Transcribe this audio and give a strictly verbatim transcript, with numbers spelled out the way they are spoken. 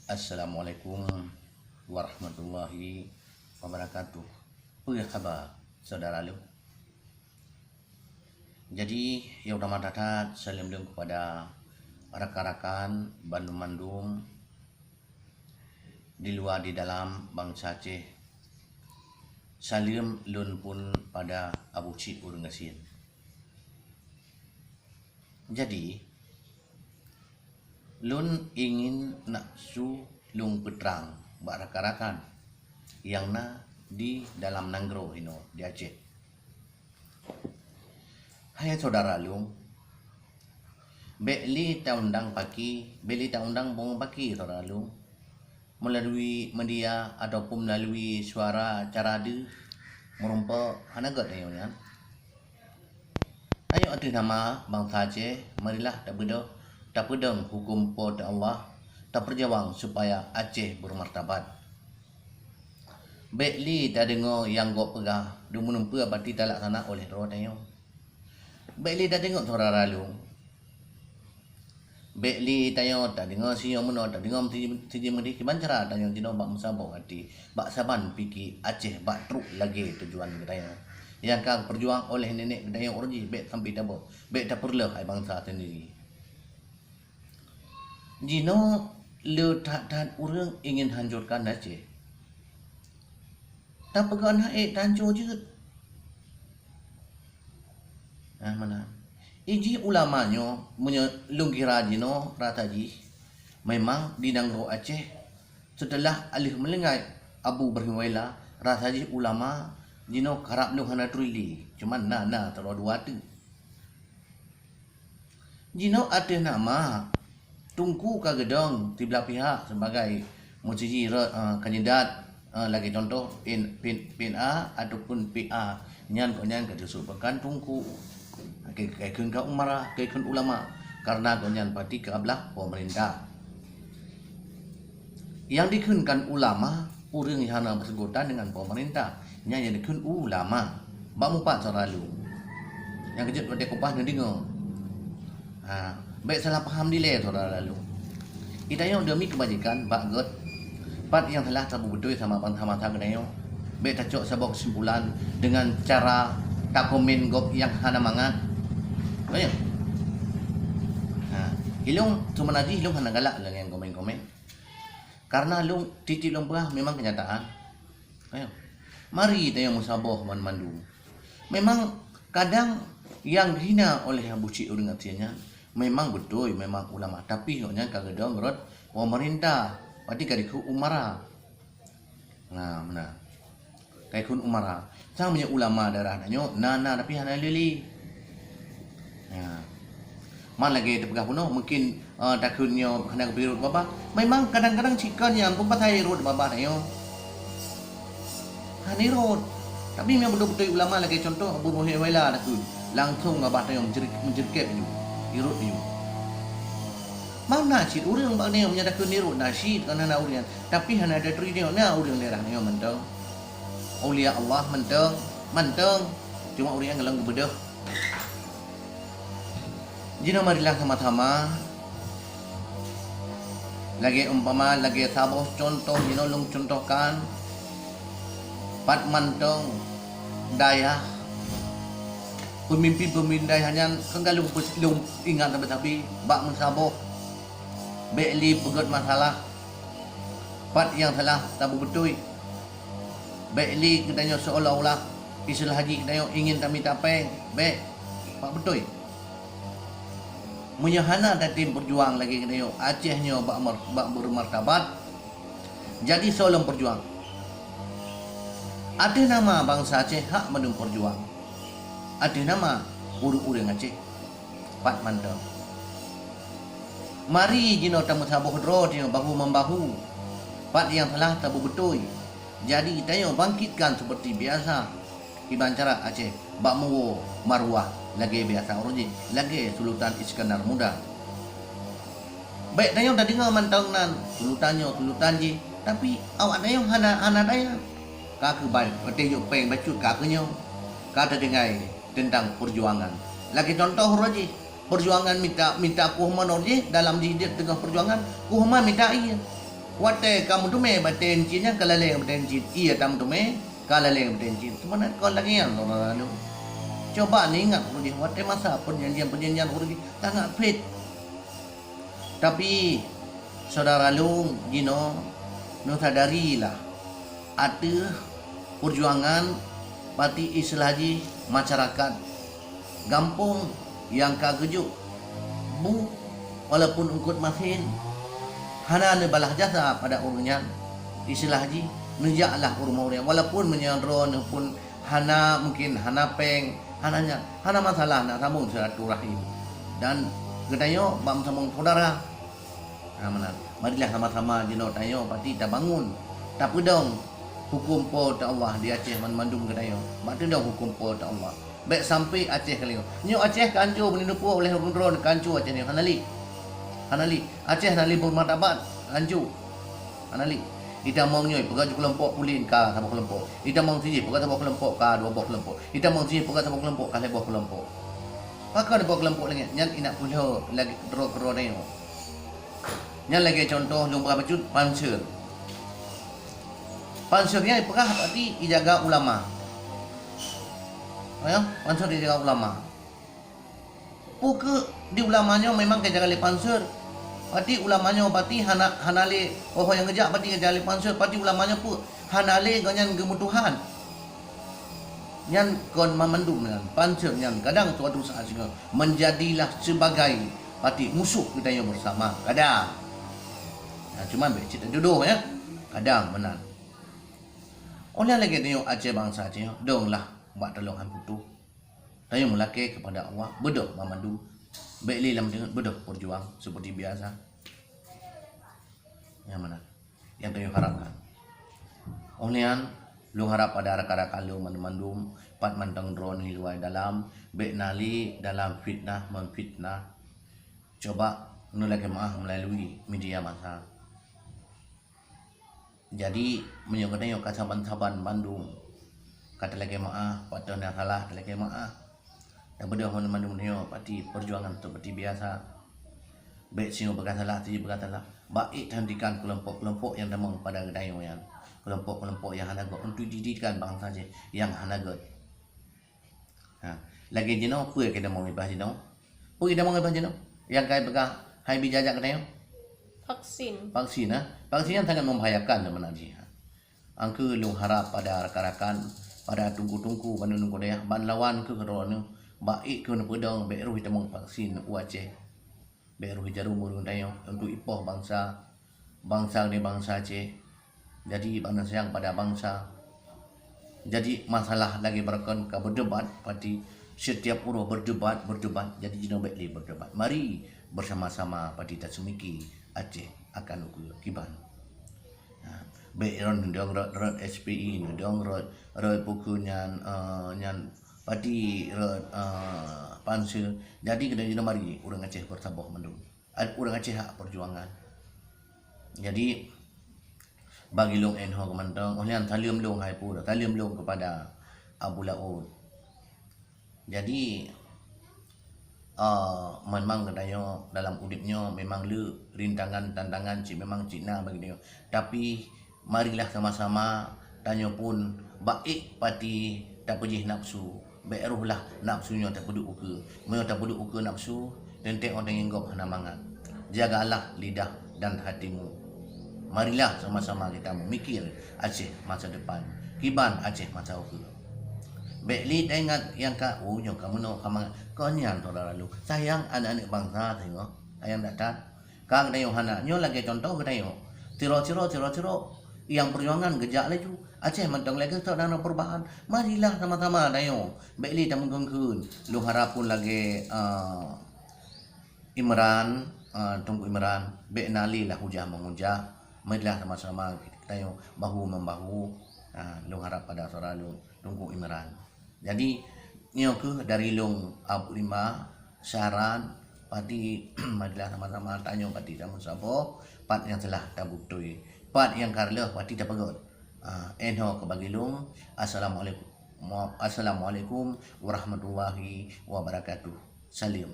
Assalamualaikum warahmatullahi wabarakatuh. Peue haba, saudara lôn? Jadi, nyang utama that-that, saleuem lôn kepada rakan-rakan bandum-bandum di luwa di dalam bansa Aceh. Saleuem lôn phon pada Abu Cik ureuëng gasien. Jadi, lôn ingin naksu lôn peutrang bak rakan-rakan nyang na di dalam nanggroe inoe di Aceh. Hai saudara lôn, bék lé taundang paki, bék lé taundang bungong paki, saudara lôn, melalui media ataupun melalui suara cara deuh meurumpok, hana gét tanyoe nyan. Tanyoe ateueh nama bansa Aceh, marilah tapeudong, tapeudong huköm Po teu Allah, tapeurjuang supaya Aceh beumartabat. Bék lé tadeungoe nyang gob peugah, dum meunumpeue bati talaksana oleh droe tanyoe. Bék lé tadeungoe saudara lôn. Bék lé tanyoe tadeungoe sinyoe meunoe, tadeungoe siji, siji meudeh, kiban cara tanyoe jinoe bak meusaboh até, bak saban pike Aceh bak trok lagée tujuan geutanyoe nyang ka geupeurjuang oleh nenek geutanyoe uroe jih, bék sampai taboh, bék tapeureuloh hai bansa sendiri. Jinoe le that-that ureuëng ingin hancurkan Aceh. Tapeugah na ék tanco jeuet. Nah, mana? Iji ulama nyoe, meunyoe lôn kira jinoe rasa jih, memang di nanggroe Aceh, seuteulah Aleuh Meuleungai Abu Ibrahim Waila, rasa jih ulama jinoe karab lôn hana turi lé, cuman na, na sidroe dua teuk. Jinoe ateueh nama Teungku ka geudong siblah pihak sebagai meusiji rot, eh, kandidat, eh, lagée contoh P N, P N, P N A ataupun P A, nyan gobnyan ka jisebutkan Teungku. Ka, ka jikheun ka umara, ka jikheun ulama, karena gobnyan parti ka blah pemerintah. Nyang dikheun kan ulama, ureuëng nyang hana beusangkutan deungon pemerintah, nyan nyang dikheun ulama. Bak mupat saudara lôn. Nyang keujeuet watée kupah neudeungoe. Ha, bék salah paham dilée saudara lôn. Geutanyoe demi keubajikan bak gét, pat nyang salah tapeubeutôi sama bansa-bansa geutanyoe. Bék tacok saboh keusimpulan deungon cara takomen gob nyang hana mangat. Beutôi? Ha, ilôn seubeuna jih ilôn hana galak lagée komen-komen. Karena lôn tieb-tieb lôn peugah memang keunyataan. Ayo. Mari tanyoe meusaboh banmandum. Memang kadang nyang geuhina oleh Abu Cik ureuëng Aceh nyan memang beutôi, memang ulama, tapi gobnyan ka geudong rot pemerintah, berarti ka dikheun umara. Nah, meunan. Ka jikheun umara. Sang meunyoe ulama daerah tanyoe na, na, tapi hana lé-lé. Nah. Man lagée tapeugah bunoe, mungkin, eh, takheun nyoe hana geubri rot babah. Memang kadang-kadang cit kon nyang peupatai rot babah tanyoe. Hana rot. Tapi meunyoe beutôi-beutôi ulama lagée contoh Abu Muhammad Waila takheun, langsong babah tanyoe meujeurik-, meujeurik laju, irot laju. Mana cit ureuëng bak tanyoe meunyoe takheun irot na cit kon hana ureuëng. Tapi hana taturi tanyoe na ureuëng daerah tanyoe mantong. Aulia Allah mantong, mantong. Cuma ureuëng nyang golom geubeudôh. Jinoe marilah sama-sama, lagée umpama, lagée saboh contoh jinoe lôn contohkan, pat mantong dayah, peumimpin-peumimpin dayah nyan keuneuk lôn peusi-, lôn ingat sabe-sabe bak meusaboh, bék lé peugét masalah, pat nyang salah tapeubeutôi. Bék lé geutanyoe seolah-olah istilah jih geutanyoe ingin tamita péng, bék, bak beutôi. Meunyoe hana tatem peujuang lagée geutanyoe, Aceh nyoe bak mar-, bak beumartabat, jadi soe lom peujuang? Ateueh nama bansa Aceh hak mandum peujuang. Ateueh nama ureuëng-ureuëng Aceh. Pat mantong. Mari jinoe tameusaboh droe tanyoe bahu membahu. Pat nyang salah tapeubeutôi. Jadi tanyoe bangkitkan seperti biasa. Kiban cara Aceh bak meuwoe maruah lagée biasa uroe jih, lagée Sultan Iskandar Muda. Bék tanyoe tadeungoe mantong nan, sultan nyoe, sultan jih, tapi awak tanyoe hana, hana daya. Ka keubai, watée jok péng bacut ka keunyoe. Ka tadeungai teuntang peujuangan. Lagée contoh uroe jih, peujuangan mita, mita kuh manor jih dalam jih teungoh peujuangan, kuh ma mita ié. Watée ka meuteumé batée cit nyan ka lalée batée cit, ié tameuteumé ka lalée batée cit. Sebenarnya kon lagée nyan lôn lalu. Coba neuingat ureuëng jih watée masa perjanjian-perjanjian ureuëng jih sangat fit. Tapi syedara lôn jinoe neusadarilah ateueh perjuangan pati istilah jih masyarakat gampông nyang ka geujok bu walaupun eungkôt masin hana neubalah jasa pada ureuëng nyan. Istilah jih neujaklah u rumoh ureuëng nyan walaupun meunyoe droeneuh pun hana mungkin hana péng hana nyan hana masalah nak sambung silaturahim dan geutanyoe bak meusambung syedara. Ha, meunan. Marilah sama-sama jinoe tanyoe pati tabangun, tapeudong huköm Po teu Allah di Aceh banmandum geutanyoe. Bak teudong huköm Po teu Allah. Bék sampai Aceh ka lingoh. Nyoe Aceh ka hanco meunyoe neupue oleh ureuëng droe ka hanco Aceh nyoe hana lé. Hana lé. Aceh hana lé beurmartabat, hanco. Hana lé. Itamong nyoe peugah keulompok pulen ka saboh keulompok. Itamong sijih peugah saboh keulompok ka dua boh keulompok. Itamong sijih peugah saboh keulompok ka lhée boh keulompok. Pakon boh keulompok lagée nyan inak pulho lagée droe keudroe tanyoe. Nyan lagée contoh lôn peugah bacut panser. Panser nyan ipeugah berarti ijaga ulama. Ya, panser ijaga ulama. Peu kheueh di ulama nyoe memang ka ijaga lé panser. Berarti ulama nyoe berarti hana hana lé oh nyang geujak berarti ka ijaga lé panser. Berarti ulama nyoe peu hana lé gobnyan geumeutuhan. Nyan kon mamandum nyan, panser nyan kadang suatu saat singoh menjadilah sebagai pati musuh geutanyoe bersama. Kadang. Nah, cuman bék cit jodoh ya. Kadang meunan. Oleh lagée tanyoe Aceh bangsa Aceh, donglah bak taloe han putôh. Tanyoe meulakée kepada Allah, beudôh mamandum. Bék lé lam teungeut beudôh peujuang seperti biasa. Nyang mana? Nyang tanyoe harapkan. Óh lheueh nyan, lôn harap pada rakan-rakan lôn mandum-mandum, pat mantong droeneuh luwa dalam, bék na lé dalam fitnah memfitnah. Coba neulakée meuáh meulalu media massa. Jadi, meunyoe geutanyoe ka saban-saban bandum, ka talakée meuáh, pat na salah talakée meuáh. Dan beudôh mandum-mandum nyoe pati peujuangan seperti biasa. Bék singoh peugah salah, sigoe peugah salah. Bak ék tantikan keulompok-keulompok nyang tamong pada geutanyoe nyan. Keulompok-keulompok nyang hana gét untuk jijadikan bansa jih nyang hana gét. Ha, lagée jinoe peue keu tamong ibah jinoe? Peue keu tamong ibah jinoe? Nyang kai peugah hai bijajak geutanyoe? Vaksin. Vaksin, ha? Vaksin nyan sangat membahayakan sebenarnya. Angke lôn harap pada rakan-rakan, pada teungku-teungku bandum teungku dayah, ban lawan kheueh droeneuh, bak ék kheueh neupeudong bék roh jitamong vaksin u Aceh. Bék roh jaroe ureuëng tanyoe untuk ipoh bansa, bansa ni bansa Aceh. Jadi bana sayang pada bansa. Jadi masalah lagée beureukan ka berdebat, pati setiap uroe berdebat, berdebat. Jadi jinoe bék lé berdebat. Mari bersama-sama pati taseumiki Aceh akan ukeue kiban. Ha, bék ron dong rot rot S P I, dong rot rot puku nyan, eh, nyan pati rot, eh, panse. Jadi kena jinoe mari ureuëng Aceh bersaboh mandum. Ureuëng Aceh hak perjuangan. Jadi bagi lôn enho keumantong, oh nyan saleuem lôn hai pura, saleuem lôn kepada Abu Laut. Jadi, eh, memang geutanyoe dalam udeb nyoe memang le rintangan tantangan cit memang cit na bagi tanyoe. Tapi marilah sama-sama tanyoe pun bak ék pati tapeujih nafsu. Bék rohlah nafsu nyoe tapeuduek ukeue. Meunyoe tapeuduek ukeue nafsu, teuntée watée ngieng gob hana mangat. Jagalah lidah dan hatimu. Marilah sama-sama kita memikir Aceh masa depan. Kiban Aceh masa ukeue. Bék lé taingat nyang ka, oh nyoe ka meunoe ka mangat. Kon nyan saudara lôn. Sayang aneuk-aneuk bansa singoh. Sayang that-that. Ka geutanyoe hana. Nyoe lagée contoh geutanyoe. Tiro-tiro, tiro-tiro. Nyang perjuangan geujak laju. Aceh mantong lagée stok dan perubahan. Marilah sama-sama tanyoe. Bék lé tameukeun-keun. Lôn harap pun lagée, eh, Imran, eh, Teungku Imran. Bék na lé lah hujah meungujah. Marilah sama-sama tanyoe bahu membahu. Ah, lôn harap pada saudara lôn Teungku Imran. Jadi, nyoe kheueh dari lôn Abu Rimba, syarat pati marilah sama-sama tanyoe pati tameusaboh, pat nyang salah tabutôi, pat nyang ka reuloh pati tapeugét. Ah, enho keu bagi lôn. Assalamualaikum. Assalamualaikum warahmatullahi wabarakatuh. Saleuem.